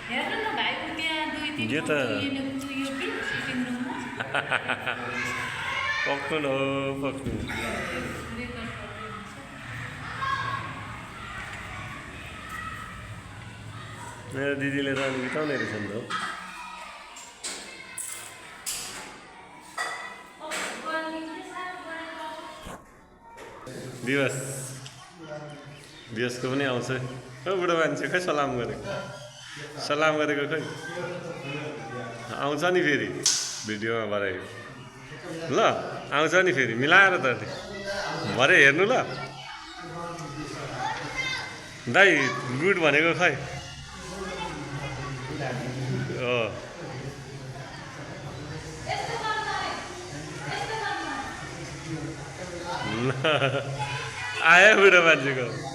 हेर्नु न भाइ उ त्यहाँ दुई तिन यो त यो के सिटिङ रुममा पक्नु हो पक्नु मेरो दिदीले त अलि बिताउने रहेछ नि त दिवस दिवसको पनि आउँछ हो बुढो मान्छे खै सलाम गरेको खै आउँछ नि फेरि भिडियोमा भरे ल आउँछ नि फेरि मिलाएर त भरे हेर्नु ल दाइ गुड भनेको खै आयो बुढो मान्छेको